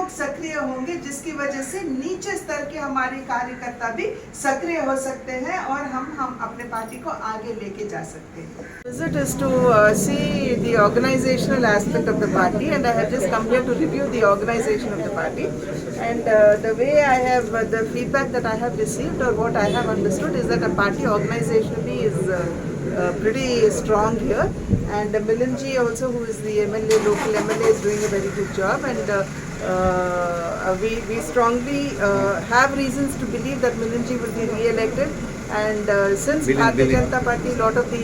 लोग सक्रिय होंगे, जिसकी वजह से नीचे स्तर के हमारे कार्यकर्ता भी सक्रिय हो सकते हैं और हम अपने पार्टी को आगे लेके जा सकते हैं। Visit is to see the organizational aspect of the party, and I have just come here to review the organization of the party. And the way I have the feedback that I have received or what I have understood is that a party organizationally is pretty strong here, and Milinji also, who is the MLA, local MLA, is doing a very good job, and we strongly have reasons to believe that Milinji will be re-elected. And since Milind, Bharatiya Milind. Janata Party, lot of the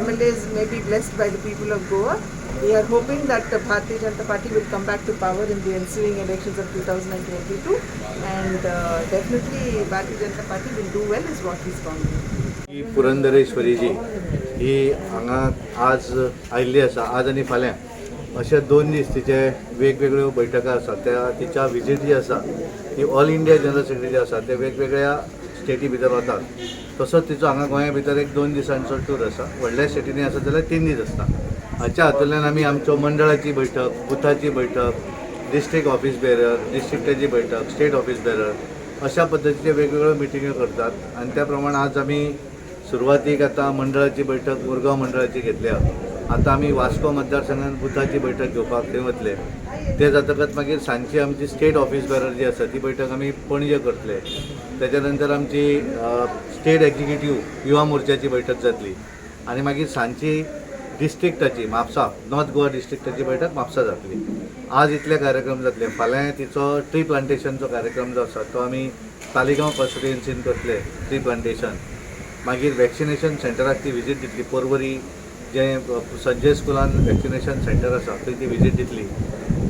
MLAs may be blessed by the people of Goa, we are hoping that the Bharatiya Janata Party will come back to power in the ensuing elections of 2022, and definitely Bharatiya Janata Party will do well is what we strongly believe. ही पुरंदरेश्वरीजी ही हांगा आज आयिल्ली आसा. आज आनी फाल्यां अशे 2 दीस तिचे वेगवेगळ्यो बैठका आसा. त्या तिच्या विजीट जी आसा ती ऑल इंडिया जनरल सेक्रेटरी जे आसा ते वेगवेगळ्या स्टेटी भितर वतात. तसोच तिचो हांगा गोंया भितर एक 2 दिसांचो टूर आसा. व्हडल्या स्टेटींनी आसा जाल्यार 3 दीस आसता. हाच्या हातूंतल्यान आमी आमच्यो मंडळाची बैठक, बुथाची बैठक, डिस्ट्रिक्ट ऑफिस बेरर, डिस्ट्रिक्टाची बैठक, स्टेट ऑफिस बेरर अशा पद्दतीचे वेगवेगळ्यो मिटिंग्यो करतात. आनी त्या प्रमाणे आज आमी सुरवातीक आतां मंडळाची बैठक मुरगांव मंडळाची घेतल्या. आतां आमी वास्को मतदारसंघात बुथाची बैठक घेवपाक थंय वतले. ते जातकच मागीर सांजची आमची स्टेट ऑफिस बेरर जी आसा ती बैठक आमी पणजे करतले. त्याच्या नंतर आमची स्टेट एक्झिक्युटीव युवा मोर्चाची बैठक जातली आनी मागीर सांजची डिस्ट्रिक्टाची, म्हापसा, नॉर्थ गोवा डिस्ट्रिक्टाची बैठक म्हापसा जातली. आज इतले कार्यक्रम जातले. फाल्यां तिचो ट्री प्लांटेशनचो कार्यक्रम जो आसा तो आमी तालिगांव कॉन्स्टिट्युएन्सीन करतले ट्री प्लांटेशन. मागीर वॅक्सिनेशन सेंटराक ती विजीट दितली. पोरवरी जें संजय स्कुलान वॅक्सिनेशन सेंटर आसा थंय ती विजीट दितली.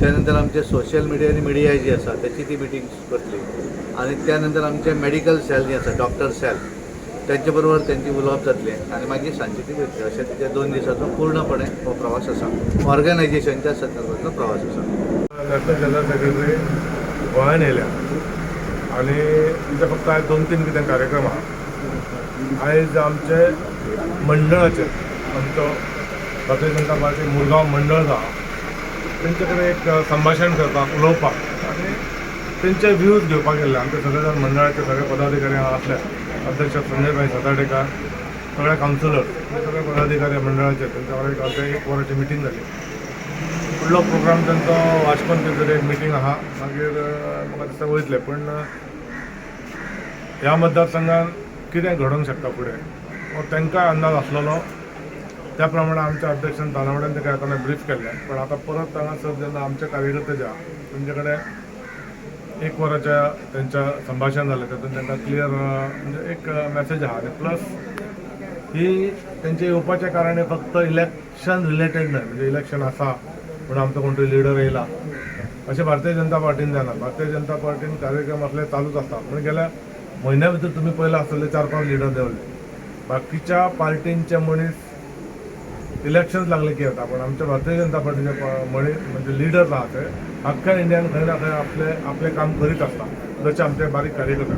त्या नंतर आमचे सोशल मिडिया आनी मिडिया जी आसा त्याची ती मिटींग करतली आनी त्या नंतर आमचे मेडिकल सेल जे आसा, डॉक्टर सेल, त्यांचे बरोबर त्यांची उलोवप जातलें आनी मागीर सांजची ती वयतली. अशें तिचे 2 दिसाचो पूर्णपणे हो प्रवास आसा, ऑर्गनायझेशनच्या संदर्भातलो प्रवास आसा. नॅशनल जनरल सेक्रेटरी गोंयान येयल्या आनी तिचे फक्त आयज दोन तीन कितें कार्यक्रम आहा. आयज आमचे मंडळाचे, आमचो भारतीय जनता पार्टी मुरगांव मंडळ जो आहा तेंचे कडेन एक संभाशण करपाक, उलोवपाक आनी तेंचे व्यूज घेवपाक गेल्ले. आमचे सगळे जाण मंडळाचे सगळे पदाधिकारी हांगा आसले, अध्यक्ष संजय भाई सातार्डेकार, सगळे कावन्सिलर, सगळे पदाधिकारी मंडळाचे, तेंच्या वांगडा एक अर्दे एक वराची मिटींग जाली. फुडलो प्रोग्राम तांचो वास्कोन खंय तरी एक मिटींग आहा. मागीर म्हाका दिसता वयतले. पण ह्या मतदारसंघात कितें घडोवंक शकता फुडें हो तांकांय अंदाज आसलेलो. त्या प्रमाणे आमच्या अध्यक्षान तानावड्यान ताका येताना ब्रीफ केल्लें. पण आतां परत हांगासर जेन्ना आमचे कार्यकर्ते जे आहा तेंचे कडेन एक वराच्या तेंच्या संभाशण जालें, तातूंत तांकां क्लियर म्हणजे एक मॅसेज आहा. आनी प्लस ही तेंचे येवपाचें कारण हें फक्त इलेक्शन रिलेटेड न्हय, म्हणजे इलेक्शन आसा म्हणून आमचो कोण तरी लिडर येयला अशें भारतीय जनता पार्टीन जायना. भारतीय जनता पार्टीन कार्यक्रम असले चालूच आसता. म्हणून गेल्या म्हयन्या भितर तुमी पळयलां आसतलें, चार पांच लिडर देंवले. बाकीच्या पार्टींचे मनीस इलेक्शन लागले की येता, पण आमच्या भारतीय जनता पार्टीचे मनीस म्हणजे लिडर आहा ते अख्ख्या इंडियान खंय ना खंय आपले आपलें काम करीत आसता, जशे आमचे बारीक कार्यकर्ते.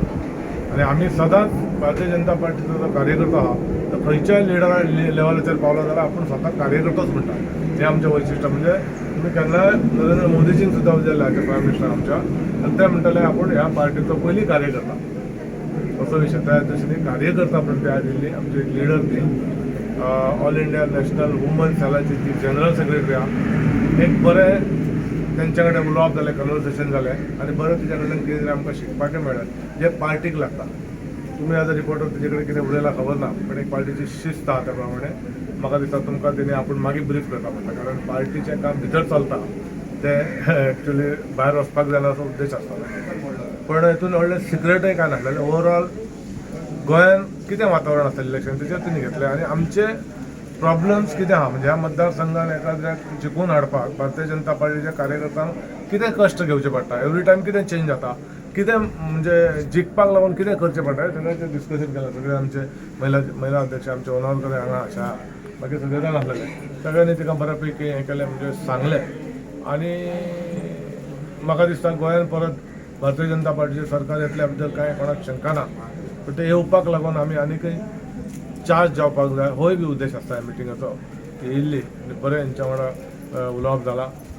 आनी आमी सदांच भारतीय जनता पार्टीचो जो कार्यकर्तो आहा तो खंयच्याय लिडरा लेवलाचेर पावलो जाल्यार आपूण स्वता कार्यकर्तोच म्हणटा. हें आमचें वैशिश्ट. म्हणजे तुमी केन्नाय नरेंद्र मोदीजींक सुद्दां विचारलें, आमचे प्रायम मिनिस्टर आमच्या, आनी ते म्हणटले आपूण ह्या पार्टीचो पयलीं कार्यकर्ता, असो विशय. त्या दृश्टीने कार्यकर्ता म्हणून ते आज येयल्ली आमची एक लिडर ती ऑल इंडिया नॅशनल वुमन सेलाची ती जनरल सेक्रेटरी आहा. एक बरें तेंच्या कडेन उलोवप जालें, कन्वर्सेशन जालें आनी बरें तिच्या कडल्यान कितें तरी आमकां शिकपाचें मेळ्ळें जें पार्टीक लागता. तुमी एज अ रिपोर्टर तिचे कडेन कितें उलयला खबर ना, पण एक पार्टीची शिस्त आहा त्या प्रमाणे म्हाका दिसता तुमकां तेणी आपूण मागीर ब्रीफ करता पडटा, कारण पार्टीचें काम भितर चलता तें एक्चुअली भायर वचपाक जायना असो उद्देश आसतालो. पण हितून व्हडलें सिक्रेटय कांय नासलें. ओवरऑल गोंयान कितें वातावरण आसता इलेक्शन तेचेर तिणी घेतलें आनी आमचे प्रॉब्लम्स कितें आहा, म्हणजे ह्या मतदारसंघान एखाद्याक जिखून हाडपाक भारतीय जनता पार्टीच्या कार्यकर्त्यांक कितें कश्ट घेवचे पडटा, एवरी टायम कितें चेंज जाता, कितें म्हणजे जिखपाक लागून कितें करचें पडटा, हें सगळें डिस्कशन केलें. सगळे आमचे महिला महिला अध्यक्ष आमचे होनावरकर हांगा आसा, बाकी सगळे जाण आसलेले, सगळ्यांनी तिका बऱ्या पैकी हें केलें, म्हणजे सांगलें. आनी म्हाका दिसता गोंयान परत भारतीय जनता पार्टीचें सरकार येतल्या बद्दल कांय कोणाक शंका ना. पण ते येवपाक लागून आमी आनीकय चार्ज जावपाक जाय होय बी उद्देश आसता ह्या मिटिंगाचो. ती येयल्ली आनी बरें हेंच्या वांगडा उलोवप जालां.